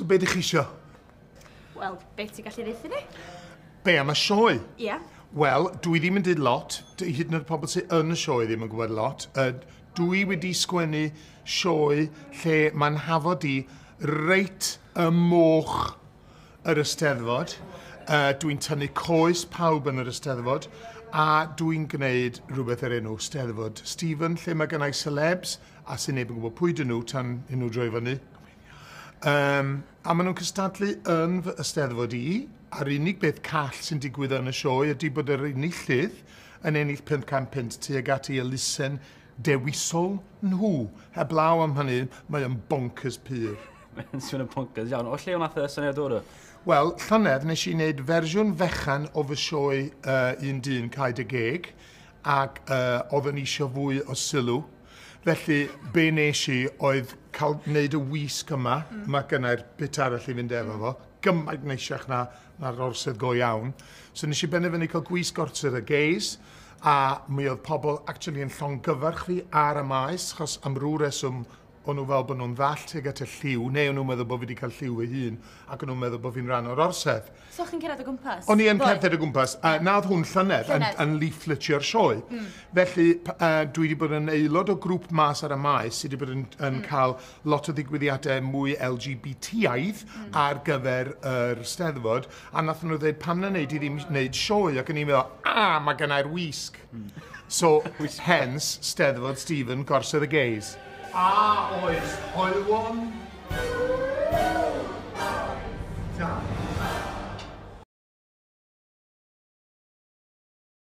So be dych chi isio? Wel, be ti'n gallu ddeutha ni? Be am y sioe? Ia. Wel, dwi ddim yn dweud lot, hyd yn oed pobl sydd yn y sioe ddim yn gwybod lot. Dwi wedi sgwennu sioe lle mae'n hafod i reit y moch yr Eisteddfod. Dwi'n tynnu coes pawb yn yr Eisteddfod a dwi'n gwneud rhywbeth ar enw Steddfod Stephen, lle mae gennau celebs a sy'n neb yn gwybod pwy dyn nhw tan hyn nhw droi fyny. A maen nhw'n cystadlu yn fy Eisteddfod i, a'r unig beth call sy'n digwydd yn y sioe ydy bod yr enillydd yn ennill 500 punt tuag at ei elusen dewisol nhw. Heblaw am hynny, mae o'n bonkers pur. Mae'n swnio'n bonkers iawn. O lle wnaeth y syniad dod o? Wel, llynedd nes i wneud fersiwn fechan o fy sioe Un Dyn Cau Dy Geg, ac oedden ni eisiau fwy o sylw. Felly, be nes i oedd cael wneud y wisg yma, mae gennau'r bit arall i fynd efo fo, gymaint neisiach na'r orsedd go iawn. So nes i benderfynu cael gwisg orsedd y gays, a mi oedd pobl actually yn llongyfarch fi ar y maes, achos am ryw reswm o'n nhw fel bod nhw'n ddall tuag at y lliw, neu o'n nhw'n meddwl bod fi wedi cael lliw fy hun, ac o'n nhw'n meddwl bod fi'n rhan o'r orsedd. So chi'n cerdded o gwmpas? O'n i yn cerdded o gwmpas. Na oedd hwn llynedd, yn leafletio'r sioe. Felly, dwi wedi bod yn aelod o grŵp mas ar y maes sydd wedi bod yn cael lot o ddigwyddiadau mwy LGBT-aidd ar gyfer yr Steddfod, a nath nhw ddweud, pam na wneud i ddim wneud sioe, ac o'n i'n meddwl, a, mae gennau'r wisg. So, hence, Steddfod Stephen, Gorsedd y Gays. A oes hoywon